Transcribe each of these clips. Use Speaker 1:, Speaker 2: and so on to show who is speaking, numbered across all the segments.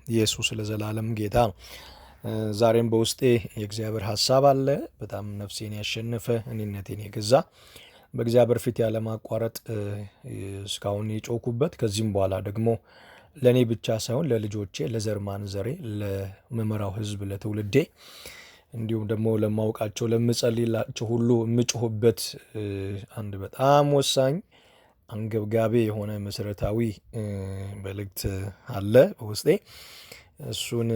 Speaker 1: ኢየሱስ ለዘላለም ጌታ ነው። ዛሬም በውስጤ የእግዚአብሔር ሀሳብ አለ። በጣም ነፍሴን ያሸነፈ፣ እኔነቴን የገዛ፣ በእግዚአብሔር ፊት ያለማቋረጥ እስካሁን የጮኩበት፣ ከዚህም በኋላ ደግሞ ለእኔ ብቻ ሳይሆን ለልጆቼ፣ ለዘር ማንዘሬ፣ ለምመራው ሕዝብ፣ ለትውልዴ፣ እንዲሁም ደግሞ ለማውቃቸው፣ ለምጸልይላቸው ሁሉ የምጮህበት አንድ በጣም ወሳኝ፣ አንገብጋቢ የሆነ መሰረታዊ መልእክት አለ በውስጤ። እሱን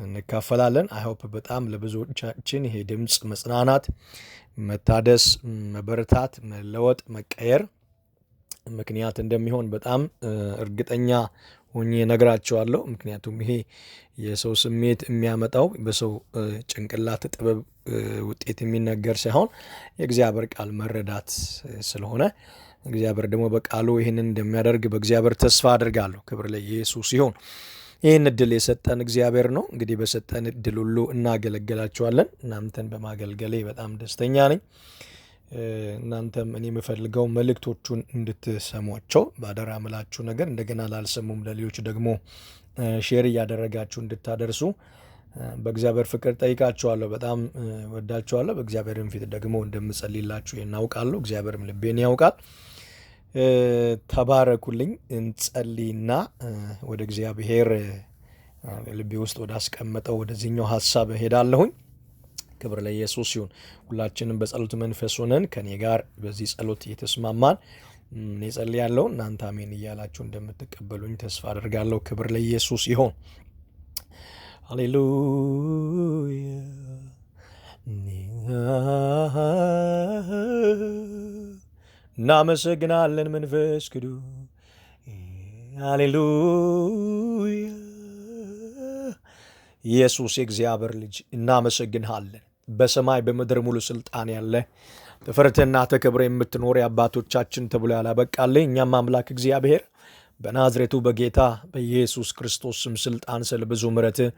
Speaker 1: እንካፈላለን። I hope በጣም ለብዙዎቻችን ይሄ ድምፅ መጽናናት፣ መታደስ፣ መበረታት፣ መለወጥ፣ መቀየር ምክንያት እንደሚሆን በጣም እርግጠኛ ሆኜ እነግራችኋለሁ። ምክንያቱም ይሄ የሰው ስሜት የሚያመጣው፣ በሰው ጭንቅላት ጥበብ ውጤት የሚነገር ሳይሆን የእግዚአብሔር ቃል መረዳት ስለሆነ፣ እግዚአብሔር ደግሞ በቃሉ ይህንን እንደሚያደርግ በእግዚአብሔር ተስፋ አድርጋለሁ። ክብር ለኢየሱስ ይሁን። ይህን እድል የሰጠን እግዚአብሔር ነው። እንግዲህ በሰጠን እድል ሁሉ እናገለግላችኋለን። እናንተን በማገልገሌ በጣም ደስተኛ ነኝ። እናንተም እኔ የምፈልገው መልእክቶቹን እንድትሰሟቸው ባደራ ምላችሁ ነገር፣ እንደገና ላልሰሙም ለሌሎች ደግሞ share እያደረጋችሁ እንድታደርሱ በእግዚአብሔር ፍቅር ጠይቃችኋለሁ። በጣም ወዳችኋለሁ። በእግዚአብሔርም ፊት ደግሞ እንደምጸልይላችሁ እናውቃለሁ። እግዚአብሔርም ልቤን ያውቃል። ተባረኩልኝ። እንጸልይና ወደ እግዚአብሔር ልቤ ውስጥ ወዳስቀመጠው ወደዚህኛው ሀሳብ እሄዳለሁኝ። ክብር ለኢየሱስ ይሁን። ሁላችንም በጸሎት መንፈስ ሆነን ከኔ ጋር በዚህ ጸሎት እየተስማማን እኔ ጸልያለሁ፣ እናንተ አሜን እያላችሁ እንደምትቀበሉኝ ተስፋ አደርጋለሁ። ክብር ለኢየሱስ ይሁን። ሃሌሉያ። እናመሰግናለን መንፈስ ቅዱስ። ሃሌሉያ። ኢየሱስ የእግዚአብሔር ልጅ፣ እናመሰግንሃለን። በሰማይ በምድር ሙሉ ስልጣን ያለ፣ ተፈርተና ተከብረ የምትኖር፣ የአባቶቻችን ተብሎ ያላበቃልህ፣ እኛም አምላክ እግዚአብሔር በናዝሬቱ በጌታ በኢየሱስ ክርስቶስ ስም ስልጣን ስለ ብዙ ምሕረትህ፣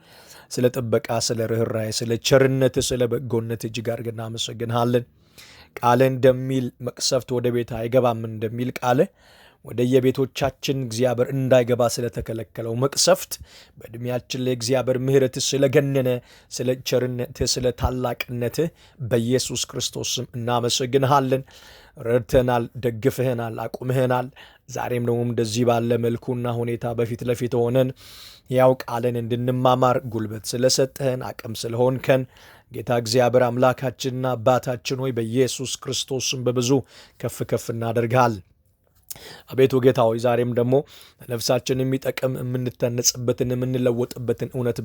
Speaker 1: ስለ ጥበቃ፣ ስለ ርኅራኄ፣ ስለ ቸርነት፣ ስለ በጎነት እጅግ አድርገን እናመሰግንሃለን። ቃልህ እንደሚል መቅሰፍት ወደ ቤት አይገባም እንደሚል ቃልህ፣ ወደ የቤቶቻችን እግዚአብሔር እንዳይገባ ስለተከለከለው መቅሰፍት፣ በዕድሜያችን ላይ እግዚአብሔር ምሕረትህ ስለገነነ፣ ስለ ቸርነትህ፣ ስለ ታላቅነትህ በኢየሱስ ክርስቶስ ስም እናመሰግንሃለን። ረድተናል፣ ደግፍህናል፣ አቁምህናል። ዛሬም ደግሞ እንደዚህ ባለ መልኩና ሁኔታ በፊት ለፊት ሆነን ያው ቃልን እንድንማማር ጉልበት ስለሰጠህን፣ አቅም ስለሆንከን፣ ጌታ እግዚአብሔር አምላካችንና አባታችን ሆይ፣ በኢየሱስ ክርስቶስ ስም በብዙ ከፍ ከፍ እናደርግሃል። አቤቱ ጌታ ሆይ፣ ዛሬም ደግሞ ነፍሳችን የሚጠቅም፣ የምንታነጽበትን፣ የምንለወጥበትን እውነት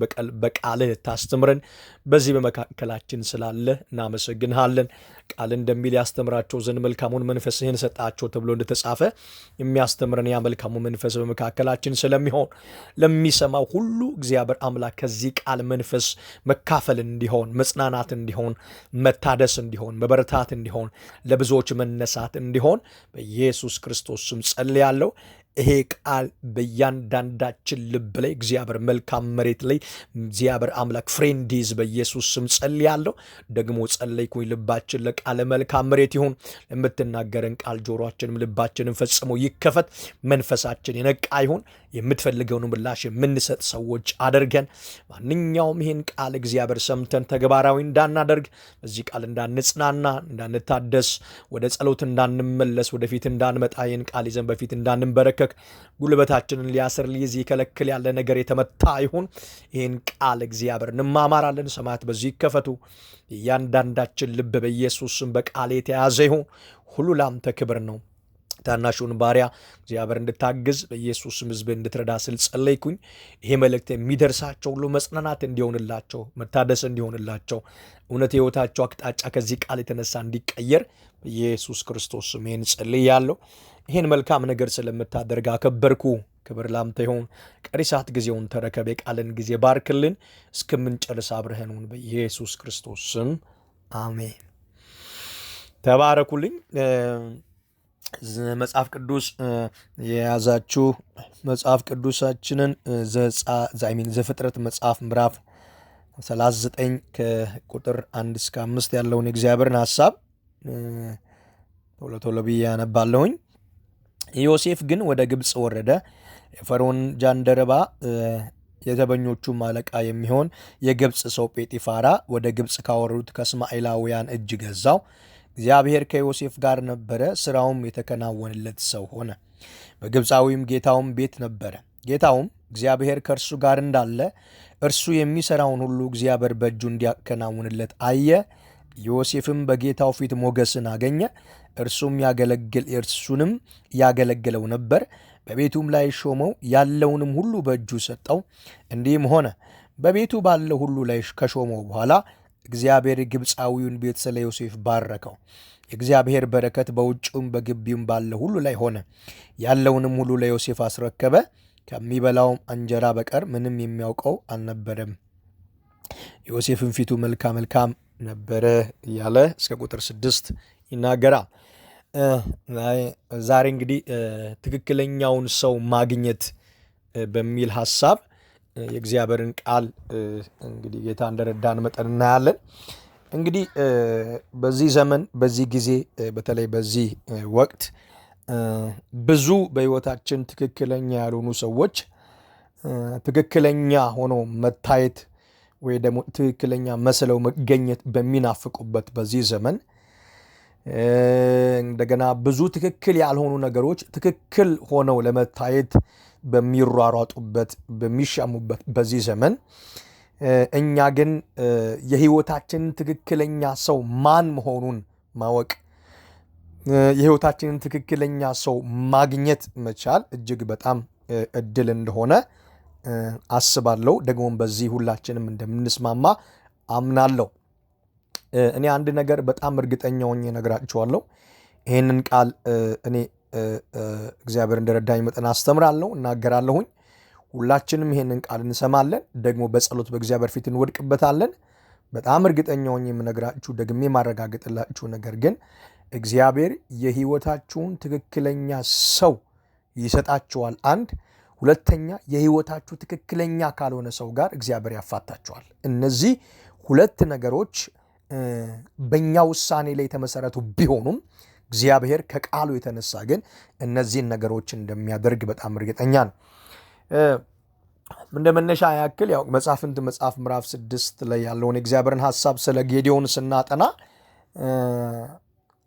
Speaker 1: በቃልህ ታስተምረን በዚህ በመካከላችን ስላለ እናመሰግንሃለን። ቃል እንደሚል ያስተምራቸው ዘንድ መልካሙን መንፈስህን ሰጣቸው ተብሎ እንደተጻፈ፣ የሚያስተምረን ያ መልካሙ መንፈስ በመካከላችን ስለሚሆን፣ ለሚሰማው ሁሉ እግዚአብሔር አምላክ ከዚህ ቃል መንፈስ መካፈል እንዲሆን፣ መጽናናት እንዲሆን፣ መታደስ እንዲሆን፣ መበረታት እንዲሆን፣ ለብዙዎች መነሳት እንዲሆን በኢየሱስ ክርስቶስ ስም ጸልያለሁ። ይሄ ቃል በእያንዳንዳችን ልብ ላይ እግዚአብሔር መልካም መሬት ላይ እግዚአብሔር አምላክ ፍሬ እንዲይዝ በኢየሱስ ስም ጸልያለሁ። ደግሞ ጸለይኩኝ። ልባችን ለቃል መልካም መሬት ይሁን። ለምትናገረን ቃል ጆሮአችንም ልባችንም ፈጽሞ ይከፈት። መንፈሳችን የነቃ ይሁን። የምትፈልገውን ምላሽ የምንሰጥ ሰዎች አድርገን። ማንኛውም ይህን ቃል እግዚአብሔር ሰምተን ተግባራዊ እንዳናደርግ፣ በዚህ ቃል እንዳንጽናና፣ እንዳንታደስ፣ ወደ ጸሎት እንዳንመለስ፣ ወደፊት እንዳንመጣ፣ ይህን ቃል ይዘን በፊት እንዳንንበረከክ ጉልበታችንን ሊያስር፣ ሊይዝ፣ ይከለክል ያለ ነገር የተመታ ይሁን። ይህን ቃል እግዚአብሔር እንማማራለን። ሰማያት በዚህ ይከፈቱ። እያንዳንዳችን ልብ በኢየሱስ ስም በቃል የተያዘ ይሁን። ሁሉ ለአንተ ክብር ነው። ታናሹን ባሪያ እግዚአብሔር እንድታግዝ፣ በኢየሱስ ስም ሕዝብ እንድትረዳ ስል ጸለይኩኝ። ይሄ መልእክት የሚደርሳቸው ሁሉ መጽናናት እንዲሆንላቸው፣ መታደስ እንዲሆንላቸው፣ እውነት የሕይወታቸው አቅጣጫ ከዚህ ቃል የተነሳ እንዲቀየር በኢየሱስ ክርስቶስ ስም ይህን ጸልያለሁ። ይህን መልካም ነገር ስለምታደርግ አከበርኩ። ክብር ላንተ ይሁን። ቀሪ ሰዓት ጊዜውን ተረከብ። የቃልን ጊዜ ባርክልን። እስከምንጨርስ አብረኸን ሁን። በኢየሱስ ክርስቶስ ስም አሜን። ተባረኩልኝ። መጽሐፍ ቅዱስ የያዛችሁ መጽሐፍ ቅዱሳችንን ዛይሚን ዘፍጥረት መጽሐፍ ምዕራፍ 39 ከቁጥር 1 እስከ 5 ያለውን የእግዚአብሔርን ሀሳብ ቶሎ ቶሎ ብዬ ያነባለሁኝ። ዮሴፍ ግን ወደ ግብፅ ወረደ። የፈርዖን ጃንደረባ የዘበኞቹም አለቃ የሚሆን የግብፅ ሰው ጴጢፋራ ወደ ግብፅ ካወረዱት ከእስማኤላውያን እጅ ገዛው። እግዚአብሔር ከዮሴፍ ጋር ነበረ፣ ሥራውም የተከናወነለት ሰው ሆነ። በግብፃዊም ጌታውም ቤት ነበረ። ጌታውም እግዚአብሔር ከእርሱ ጋር እንዳለ፣ እርሱ የሚሠራውን ሁሉ እግዚአብሔር በእጁ እንዲያከናውንለት አየ። ዮሴፍም በጌታው ፊት ሞገስን አገኘ። እርሱንም ያገለግለው ነበር። በቤቱም ላይ ሾመው፣ ያለውንም ሁሉ በእጁ ሰጠው። እንዲህም ሆነ፣ በቤቱ ባለው ሁሉ ላይ ከሾመው በኋላ እግዚአብሔር ግብፃዊውን ቤት ስለ ዮሴፍ ባረከው። የእግዚአብሔር በረከት በውጭውም በግቢውም ባለ ሁሉ ላይ ሆነ። ያለውንም ሁሉ ለዮሴፍ አስረከበ። ከሚበላውም እንጀራ በቀር ምንም የሚያውቀው አልነበረም። ዮሴፍም ፊቱ መልካም መልካም ነበረ እያለ እስከ ቁጥር 6 ይናገራል። ዛሬ እንግዲህ ትክክለኛውን ሰው ማግኘት በሚል ሀሳብ የእግዚአብሔርን ቃል እንግዲህ ጌታ እንደረዳን መጠን እናያለን። እንግዲህ በዚህ ዘመን፣ በዚህ ጊዜ፣ በተለይ በዚህ ወቅት ብዙ በሕይወታችን ትክክለኛ ያልሆኑ ሰዎች ትክክለኛ ሆኖ መታየት ወይ ደግሞ ትክክለኛ መስለው መገኘት በሚናፍቁበት በዚህ ዘመን፣ እንደገና ብዙ ትክክል ያልሆኑ ነገሮች ትክክል ሆነው ለመታየት በሚሯሯጡበት፣ በሚሻሙበት በዚህ ዘመን፣ እኛ ግን የሕይወታችንን ትክክለኛ ሰው ማን መሆኑን ማወቅ፣ የሕይወታችንን ትክክለኛ ሰው ማግኘት መቻል እጅግ በጣም እድል እንደሆነ አስባለሁ። ደግሞም በዚህ ሁላችንም እንደምንስማማ አምናለሁ። እኔ አንድ ነገር በጣም እርግጠኛ ሆኜ እነግራችኋለሁ። ይህንን ቃል እኔ እግዚአብሔር እንደረዳኝ መጠን አስተምራለሁ፣ እናገራለሁኝ። ሁላችንም ይህንን ቃል እንሰማለን፣ ደግሞ በጸሎት በእግዚአብሔር ፊት እንወድቅበታለን። በጣም እርግጠኛ ሆኜ የምነግራችሁ፣ ደግሜ የማረጋግጥላችሁ ነገር ግን እግዚአብሔር የሕይወታችሁን ትክክለኛ ሰው ይሰጣችኋል። አንድ፣ ሁለተኛ፣ የሕይወታችሁ ትክክለኛ ካልሆነ ሰው ጋር እግዚአብሔር ያፋታችኋል። እነዚህ ሁለት ነገሮች በእኛ ውሳኔ ላይ የተመሰረቱ ቢሆኑም እግዚአብሔር ከቃሉ የተነሳ ግን እነዚህን ነገሮች እንደሚያደርግ በጣም እርግጠኛ ነው። እንደ መነሻ ያክል ያው መሳፍንት መጽሐፍ ምዕራፍ 6 ላይ ያለውን የእግዚአብሔርን ሀሳብ ስለ ጌዲዮን ስናጠና፣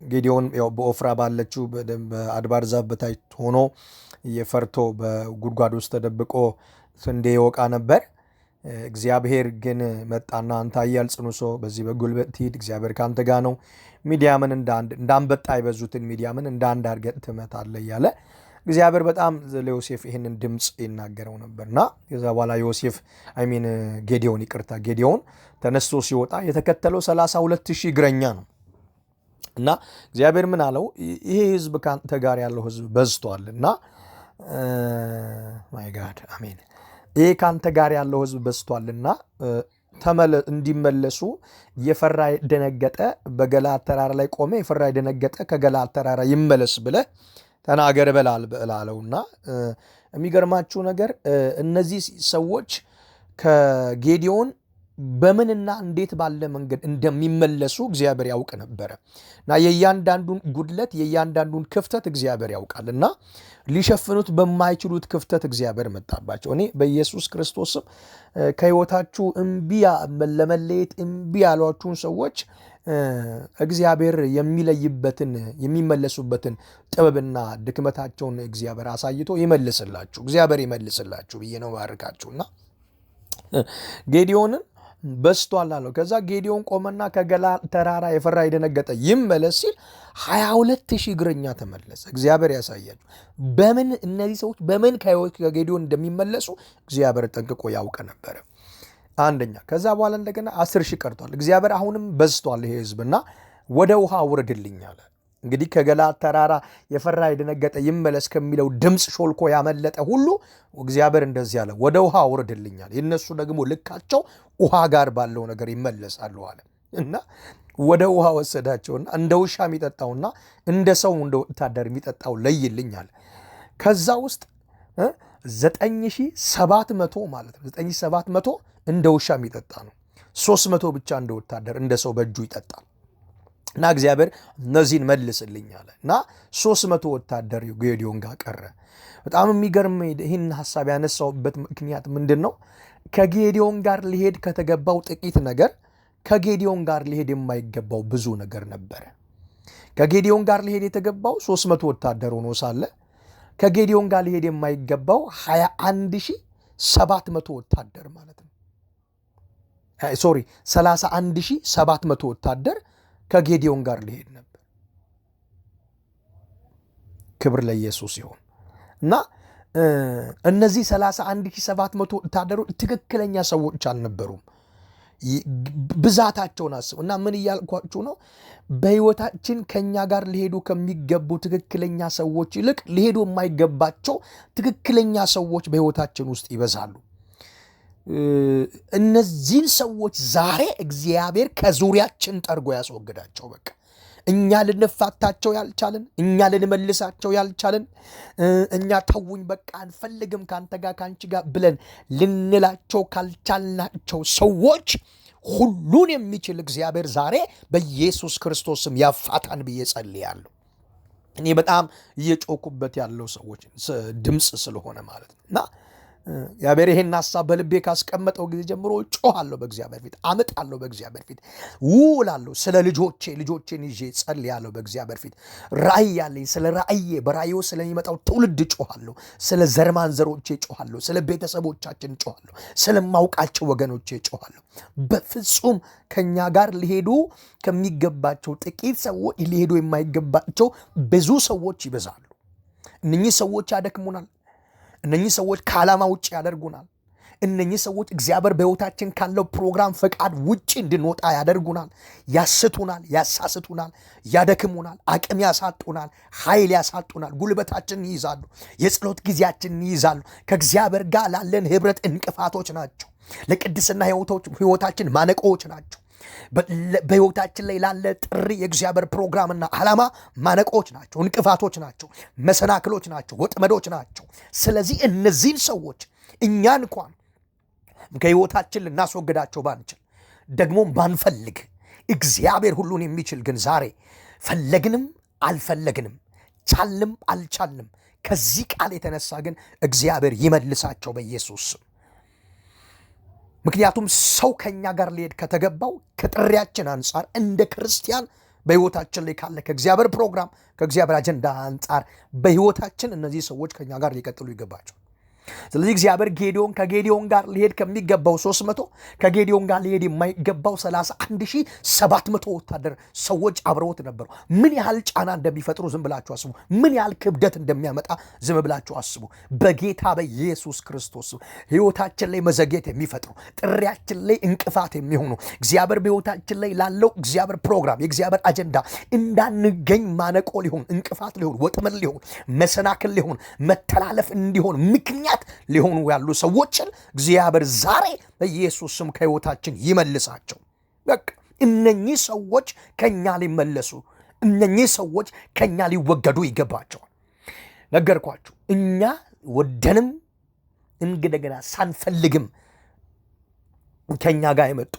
Speaker 1: ጌዲዮን ያው በኦፍራ ባለችው በአድባር ዛፍ በታች ሆኖ የፈርቶ በጉድጓድ ውስጥ ተደብቆ ስንዴ ይወቃ ነበር። እግዚአብሔር ግን መጣና አንተ ኃያል ጽኑ ሰው፣ በዚህ በጉልበት ሂድ፣ እግዚአብሔር ከአንተ ጋር ነው፣ ሚዲያምን እንደ አንበጣ የበዙትን ሚዲያምን እንደ አንድ አድርገህ ትመታለህ እያለ እግዚአብሔር በጣም ለዮሴፍ ይህንን ድምፅ ይናገረው ነበርና ከዛ በኋላ ዮሴፍ፣ I mean ጌዲዮን፣ ይቅርታ፣ ጌዲዮን ተነስቶ ሲወጣ የተከተለው 32,000 እግረኛ ነው። እና እግዚአብሔር ምን አለው? ይሄ ህዝብ፣ ከአንተ ጋር ያለው ህዝብ በዝቷል እና፣ my God፣ አሜን። ይሄ ከአንተ ጋር ያለው ህዝብ በዝቷልና እንዲመለሱ የፈራ የደነገጠ፣ በገለዓድ ተራራ ላይ ቆመ፣ የፈራ የደነገጠ ከገለዓድ ተራራ ይመለስ ብለህ ተናገር በላል አለውና የሚገርማችሁ ነገር እነዚህ ሰዎች ከጌዲዮን በምንና እንዴት ባለ መንገድ እንደሚመለሱ እግዚአብሔር ያውቅ ነበረ እና የእያንዳንዱን ጉድለት፣ የእያንዳንዱን ክፍተት እግዚአብሔር ያውቃል እና ሊሸፍኑት በማይችሉት ክፍተት እግዚአብሔር መጣባቸው። እኔ በኢየሱስ ክርስቶስ ስም ከሕይወታችሁ እምቢ ለመለየት እምቢ ያሏችሁን ሰዎች እግዚአብሔር የሚለይበትን፣ የሚመለሱበትን ጥበብና ድክመታቸውን እግዚአብሔር አሳይቶ ይመልስላችሁ፣ እግዚአብሔር ይመልስላችሁ ብዬ ነው ባርካችሁና ጌዲዮንን በዝቷል አለው። ከዛ ጌዲዮን ቆመና ከገለዓድ ተራራ የፈራ የደነገጠ ይመለስ ሲል 22,000 እግረኛ ተመለሰ። እግዚአብሔር ያሳያችሁ በምን እነዚህ ሰዎች በምን ከጌዲዮን እንደሚመለሱ እግዚአብሔር ጠንቅቆ ያውቅ ነበረ። አንደኛ፣ ከዛ በኋላ እንደገና 10,000 ቀርቷል። እግዚአብሔር አሁንም በዝቷል ይሄ ህዝብና ወደ ውሃ ውረድልኝ አለ። እንግዲህ ከገለዓድ ተራራ የፈራ የደነገጠ ይመለስ ከሚለው ድምፅ ሾልኮ ያመለጠ ሁሉ እግዚአብሔር እንደዚህ አለ፣ ወደ ውሃ ውረድልኝ አለ። የእነሱ ደግሞ ልካቸው ውሃ ጋር ባለው ነገር ይመለሳሉ አለ እና ወደ ውሃ ወሰዳቸውና እንደ ውሻ የሚጠጣውና እንደ ሰው፣ እንደ ወታደር የሚጠጣው ለይልኝ አለ። ከዛ ውስጥ 9700 ማለት ነው፣ 9700 እንደ ውሻ የሚጠጣ ነው። 300 ብቻ እንደ ወታደር፣ እንደ ሰው በእጁ ይጠጣል። እና እግዚአብሔር እነዚህን መልስልኝ አለ እና 300 ወታደር ጌዲዮን ጋር ቀረ። በጣም የሚገርም ይህን ሀሳብ ያነሳውበት ምክንያት ምንድን ነው? ከጌዲዮን ጋር ሊሄድ ከተገባው ጥቂት ነገር ከጌዲዮን ጋር ሊሄድ የማይገባው ብዙ ነገር ነበረ። ከጌዲዮን ጋር ሊሄድ የተገባው 300 ወታደር ሆኖ ሳለ ከጌዲዮን ጋር ሊሄድ የማይገባው 21,700 ወታደር ማለት ነው። Sorry፣ 31,700 ወታደር ከጌዲዮን ጋር ሊሄድ ነበር። ክብር ለኢየሱስ ይሁን። እና እነዚህ 31,700 ወታደሮች ትክክለኛ ሰዎች አልነበሩም። ብዛታቸውን አስቡ። እና ምን እያልኳችሁ ነው? በሕይወታችን ከእኛ ጋር ሊሄዱ ከሚገቡ ትክክለኛ ሰዎች ይልቅ ሊሄዱ የማይገባቸው ትክክለኛ ሰዎች በሕይወታችን ውስጥ ይበዛሉ። እነዚህን ሰዎች ዛሬ እግዚአብሔር ከዙሪያችን ጠርጎ ያስወግዳቸው። በቃ እኛ ልንፋታቸው ያልቻልን፣ እኛ ልንመልሳቸው ያልቻልን፣ እኛ ተውኝ በቃ አንፈልግም ከአንተ ጋር ከአንቺ ጋር ብለን ልንላቸው ካልቻልናቸው ሰዎች ሁሉን የሚችል እግዚአብሔር ዛሬ በኢየሱስ ክርስቶስም ያፋታን ብዬ ጸልያለሁ። እኔ በጣም እየጮኩበት ያለው ሰዎች ድምፅ ስለሆነ ማለት ነው። እና እግዚአብሔር ይሄን ሐሳብ በልቤ ካስቀመጠው ጊዜ ጀምሮ ጮኻለሁ፣ በእግዚአብሔር ፊት አምጣለሁ፣ በእግዚአብሔር ፊት ውላለሁ። ስለ ልጆቼ ልጆቼን ይዤ ጸልያለሁ በእግዚአብሔር ፊት። ራእይ ያለኝ ስለ ራእዬ በራእዩ ስለሚመጣው ትውልድ ጮኻለሁ። ስለ ዘር ማንዘሮቼ ጮኻለሁ። ስለ ቤተሰቦቻችን ጮኻለሁ። ስለማውቃቸው ወገኖቼ ጮኻለሁ። በፍጹም ከኛ ጋር ሊሄዱ ከሚገባቸው ጥቂት ሰዎች ሊሄዱ የማይገባቸው ብዙ ሰዎች ይበዛሉ። እነኚህ ሰዎች ያደክሙናል። እነኚህ ሰዎች ከዓላማ ውጭ ያደርጉናል። እነኚህ ሰዎች እግዚአብሔር በሕይወታችን ካለው ፕሮግራም ፈቃድ ውጭ እንድንወጣ ያደርጉናል። ያስቱናል፣ ያሳስቱናል፣ ያደክሙናል፣ አቅም ያሳጡናል፣ ኃይል ያሳጡናል፣ ጉልበታችንን ይይዛሉ፣ የጸሎት ጊዜያችንን ይይዛሉ። ከእግዚአብሔር ጋር ላለን ኅብረት እንቅፋቶች ናቸው። ለቅድስና ሕይወታችን ማነቆዎች ናቸው። በሕይወታችን ላይ ላለ ጥሪ የእግዚአብሔር ፕሮግራምና ዓላማ ማነቆች ናቸው፣ እንቅፋቶች ናቸው፣ መሰናክሎች ናቸው፣ ወጥመዶች ናቸው። ስለዚህ እነዚህን ሰዎች እኛ እንኳን ከሕይወታችን ልናስወግዳቸው ባንችል ደግሞም ባንፈልግ እግዚአብሔር ሁሉን የሚችል ግን ዛሬ ፈለግንም አልፈለግንም ቻልንም አልቻልንም ከዚህ ቃል የተነሳ ግን እግዚአብሔር ይመልሳቸው በኢየሱስ ስም። ምክንያቱም ሰው ከኛ ጋር ሊሄድ ከተገባው ከጥሪያችን አንጻር እንደ ክርስቲያን በሕይወታችን ላይ ካለ ከእግዚአብሔር ፕሮግራም ከእግዚአብሔር አጀንዳ አንጻር በሕይወታችን እነዚህ ሰዎች ከኛ ጋር ሊቀጥሉ ይገባቸው። ስለዚህ እግዚአብሔር ጌዲዮን ከጌዲዮን ጋር ሊሄድ ከሚገባው 300 ከጌዲዮን ጋር ሊሄድ የማይገባው 31,700 ወታደር ሰዎች አብረውት ነበሩ። ምን ያህል ጫና እንደሚፈጥሩ ዝም ብላችሁ አስቡ። ምን ያህል ክብደት እንደሚያመጣ ዝም ብላችሁ አስቡ። በጌታ በኢየሱስ ክርስቶስ ሕይወታችን ላይ መዘግየት የሚፈጥሩ ጥሪያችን ላይ እንቅፋት የሚሆኑ እግዚአብሔር በሕይወታችን ላይ ላለው እግዚአብሔር ፕሮግራም የእግዚአብሔር አጀንዳ እንዳንገኝ ማነቆ ሊሆን እንቅፋት ሊሆን ወጥመድ ሊሆን መሰናክል ሊሆን መተላለፍ እንዲሆን ምክንያት ሊሆኑ ያሉ ሰዎችን እግዚአብሔር ዛሬ በኢየሱስ ስም ከሕይወታችን ይመልሳቸው። በቃ እነኚህ ሰዎች ከኛ ሊመለሱ እነኚህ ሰዎች ከኛ ሊወገዱ ይገባቸዋል። ነገርኳችሁ። እኛ ወደንም እንደገና ሳንፈልግም ከኛ ጋር የመጡ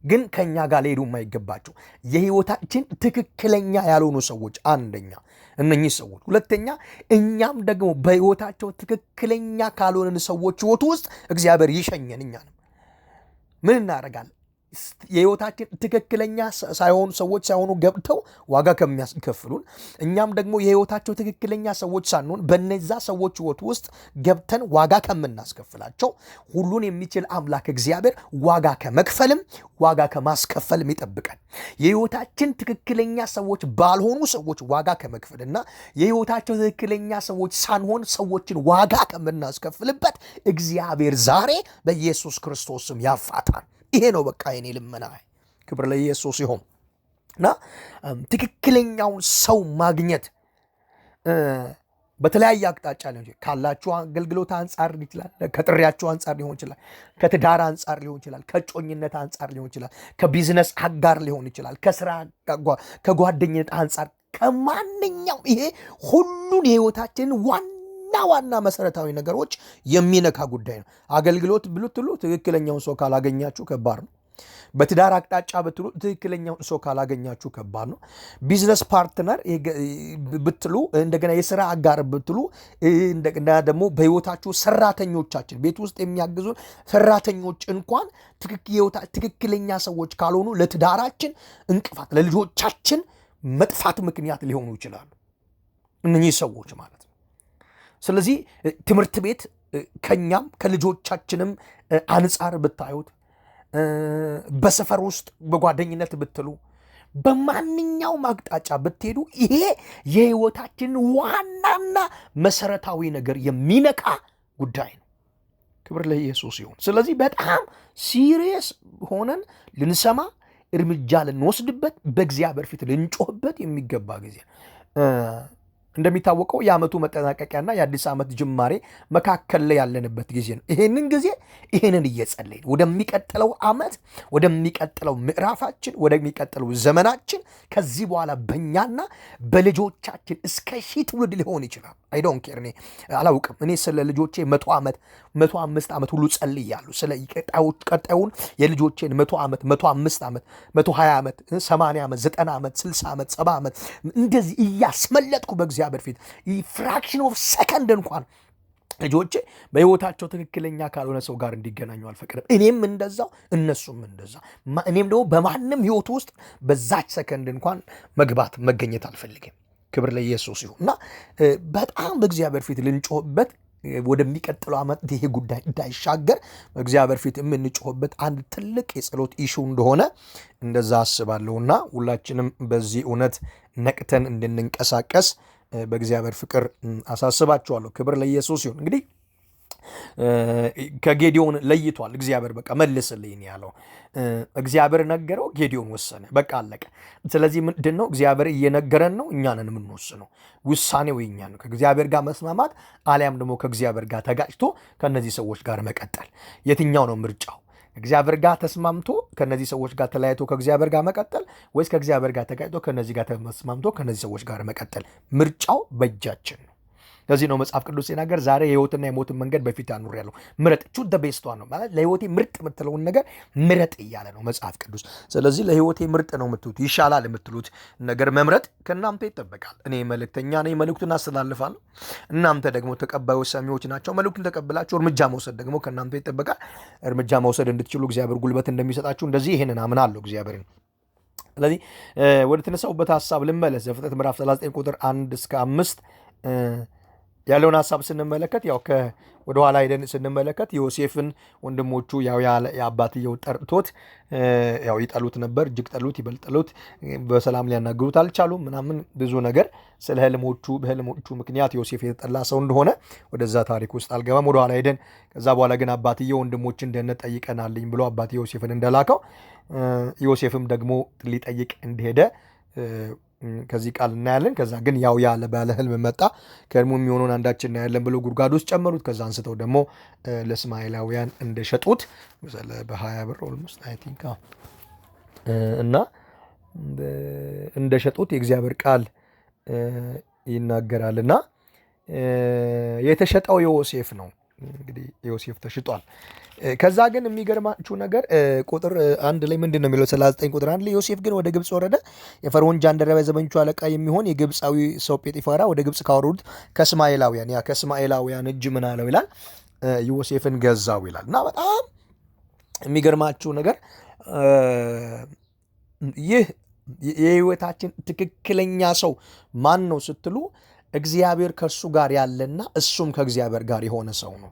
Speaker 1: ግን ከኛ ጋር ሊሄዱ የማይገባቸው የሕይወታችን ትክክለኛ ያልሆኑ ሰዎች አንደኛ እነኚህ ሰዎች፣ ሁለተኛ እኛም ደግሞ በሕይወታቸው ትክክለኛ ካልሆንን ሰዎች ሕይወት ውስጥ እግዚአብሔር ይሸኘን። እኛንም ምን እናደርጋለን? የሕይወታችን ትክክለኛ ሳይሆኑ ሰዎች ሳይሆኑ ገብተው ዋጋ ከሚያስከፍሉን እኛም ደግሞ የሕይወታቸው ትክክለኛ ሰዎች ሳንሆን በነዛ ሰዎች ሕይወት ውስጥ ገብተን ዋጋ ከምናስከፍላቸው ሁሉን የሚችል አምላክ እግዚአብሔር ዋጋ ከመክፈልም ዋጋ ከማስከፈልም ይጠብቃል። የሕይወታችን ትክክለኛ ሰዎች ባልሆኑ ሰዎች ዋጋ ከመክፈልና የሕይወታቸው ትክክለኛ ሰዎች ሳንሆን ሰዎችን ዋጋ ከምናስከፍልበት እግዚአብሔር ዛሬ በኢየሱስ ክርስቶስም ያፋታል። ይሄ ነው በቃ የኔ ልመና። ክብር ለኢየሱስ ይሁን። እና ትክክለኛውን ሰው ማግኘት በተለያየ አቅጣጫ ሊሆን ይችላል። ካላችሁ አገልግሎት አንጻር ሊሆን ይችላል። ከጥሪያችሁ አንጻር ሊሆን ይችላል። ከትዳር አንጻር ሊሆን ይችላል። ከጮኝነት አንጻር ሊሆን ይችላል። ከቢዝነስ አጋር ሊሆን ይችላል። ከስራ ከጓደኝነት አንጻር ከማንኛውም ይሄ ሁሉን የህይወታችንን ዋና ዋና መሰረታዊ ነገሮች የሚነካ ጉዳይ ነው። አገልግሎት ብትሉ ትክክለኛውን ሰው ካላገኛችሁ ከባድ ነው። በትዳር አቅጣጫ ብትሉ ትክክለኛውን ሰው ካላገኛችሁ ከባድ ነው። Business partner ብትሉ፣ እንደገና የስራ አጋር ብትሉ፣ እንደገና ደግሞ በህይወታችሁ ሰራተኞቻችን፣ ቤት ውስጥ የሚያግዙን ሰራተኞች እንኳን ትክክለኛ ሰዎች ካልሆኑ ለትዳራችን እንቅፋት፣ ለልጆቻችን መጥፋት ምክንያት ሊሆኑ ይችላሉ እነኚህ ሰዎች ማለት ነው። ስለዚህ ትምህርት ቤት ከኛም ከልጆቻችንም አንጻር ብታዩት፣ በሰፈር ውስጥ በጓደኝነት ብትሉ፣ በማንኛውም አቅጣጫ ብትሄዱ ይሄ የህይወታችንን ዋናና መሰረታዊ ነገር የሚነካ ጉዳይ ነው። ክብር ለኢየሱስ ይሁን። ስለዚህ በጣም serious ሆነን ልንሰማ፣ እርምጃ ልንወስድበት፣ በእግዚአብሔር ፊት ልንጮህበት የሚገባ ጊዜ። እንደሚታወቀው የዓመቱ መጠናቀቂያና የአዲስ ዓመት ጅማሬ መካከል ላይ ያለንበት ጊዜ ነው። ይሄንን ጊዜ ይሄንን እየጸለይን ወደሚቀጥለው ዓመት፣ ወደሚቀጥለው ምዕራፋችን፣ ወደሚቀጥለው ዘመናችን፣ ከዚህ በኋላ በእኛና በልጆቻችን እስከ 1000 ትውልድ ሊሆን ይችላል። I don't care፣ እኔ አላውቅም። እኔ ስለ ልጆቼ 100 ዓመት፣ 105 ዓመት ሁሉ ጸልያለሁ። ስለ ቀጣዩን የልጆቼን 100 ዓመት፣ 105 ዓመት፣ 120 ዓመት፣ 80 ዓመት፣ 90 ዓመት፣ 60 ዓመት፣ 70 ዓመት እንደዚህ እያስመለጥኩ በእግዚአብሔር ፊት fraction of second እንኳን ልጆቼ በሕይወታቸው ትክክለኛ ካልሆነ ሰው ጋር እንዲገናኙ አልፈቅድም። እኔም እንደዛው፣ እነሱም እንደዛ። እኔም ደግሞ በማንም ሕይወት ውስጥ በዛች ሰከንድ እንኳን መግባት መገኘት አልፈልግም። ክብር ለኢየሱስ ይሁን እና በጣም በእግዚአብሔር ፊት ልንጮህበት፣ ወደሚቀጥለው ዓመት ይሄ ጉዳይ እንዳይሻገር በእግዚአብሔር ፊት የምንጮህበት አንድ ትልቅ የጸሎት issue እንደሆነ እንደዛ አስባለሁና ሁላችንም በዚህ እውነት ነቅተን እንድንንቀሳቀስ በእግዚአብሔር ፍቅር አሳስባችኋለሁ። ክብር ለኢየሱስ ይሁን። እንግዲህ ከጌዲዮን ለይቷል። እግዚአብሔር በቃ መልስልኝ ያለው እግዚአብሔር ነገረው፣ ጌዲዮን ወሰነ። በቃ አለቀ። ስለዚህ ምንድን ነው፣ እግዚአብሔር እየነገረን ነው፣ እኛ ነን የምንወስነው። ውሳኔው የኛ ነው። ከእግዚአብሔር ጋር መስማማት አሊያም ደግሞ ከእግዚአብሔር ጋር ተጋጭቶ ከእነዚህ ሰዎች ጋር መቀጠል፣ የትኛው ነው ምርጫው? እግዚአብሔር ጋር ተስማምቶ ከነዚህ ሰዎች ጋር ተለያይቶ ከእግዚአብሔር ጋር መቀጠል ወይስ ከእግዚአብሔር ጋር ተጋጭቶ ከነዚህ ጋር ተስማምቶ ከነዚህ ሰዎች ጋር መቀጠል? ምርጫው በእጃችን ነው። ለዚህ ነው መጽሐፍ ቅዱስ ሲናገር ዛሬ የህይወትና የሞትን መንገድ በፊትህ አኑሬያለሁ፣ ምረጥ። Choose the best one ነው ማለት ለህይወቴ ምርጥ የምትለውን ነገር ምረጥ እያለ ነው መጽሐፍ ቅዱስ። ስለዚህ ለህይወቴ ምርጥ ነው የምትሉት፣ ይሻላል የምትሉት ነገር መምረጥ ከእናንተ ይጠበቃል። እኔ መልእክተኛ ነኝ፣ መልእክቱን አስተላልፋለሁ። እናንተ ደግሞ ተቀባዮች ሰሚዎች ናችሁ። መልእክቱን ተቀብላችሁ እርምጃ መውሰድ ደግሞ ከእናንተ ይጠበቃል። እርምጃ መውሰድ እንድትችሉ እግዚአብሔር ጉልበት እንደሚሰጣችሁ እንደዚህ ይህንን አምናለሁ እግዚአብሔርን። ስለዚህ ወደ ተነሳሁበት ሀሳብ ልመለስ። ዘፍጥረት ምዕራፍ 39 ቁጥር 1 እስከ 5 ያለውን ሀሳብ ስንመለከት፣ ያው ወደ ኋላ ሄደን ስንመለከት ዮሴፍን ወንድሞቹ ያው የአባትየው ጠርቶት ያው ይጠሉት ነበር፣ እጅግ ጠሉት፣ ይበልጥ ጠሉት። በሰላም ሊያናግሩት አልቻሉም። ምናምን ብዙ ነገር ስለ ህልሞቹ፣ በህልሞቹ ምክንያት ዮሴፍ የተጠላ ሰው እንደሆነ ወደዛ ታሪክ ውስጥ አልገባም። ወደ ኋላ ሄደን ከዛ በኋላ ግን አባትየው ወንድሞችን ደህንነት ጠይቀናልኝ ብሎ አባትየው ዮሴፍን እንደላከው፣ ዮሴፍም ደግሞ ሊጠይቅ እንደሄደ ከዚህ ቃል እናያለን። ከዛ ግን ያው ያለ ባለ ህልም መጣ። ከህልሙ የሚሆነውን አንዳች እናያለን ብሎ ጉድጓድ ውስጥ ጨመሩት። ከዛ አንስተው ደግሞ ለእስማኤላውያን እንደሸጡት በ20 ብር almost I think እና እንደሸጡት የእግዚአብሔር ቃል ይናገራል እና የተሸጠው ዮሴፍ ነው። እንግዲህ ዮሴፍ ተሽጧል። ከዛ ግን የሚገርማችሁ ነገር ቁጥር 1 ላይ ምንድን ነው የሚለው? 39 ቁጥር 1 ላይ ዮሴፍ ግን ወደ ግብፅ ወረደ። የፈርዖን ጃንደረባ የዘበኞቹ አለቃ የሚሆን የግብፃዊ ሰው ጴጢፋራ ወደ ግብፅ ካወረዱት ከእስማኤላውያን፣ ያ ከእስማኤላውያን እጅ ምን አለው ይላል፣ ዮሴፍን ገዛው ይላል። እና በጣም የሚገርማችሁ ነገር ይህ የህይወታችን ትክክለኛ ሰው ማን ነው ስትሉ እግዚአብሔር ከእሱ ጋር ያለና እሱም ከእግዚአብሔር ጋር የሆነ ሰው ነው።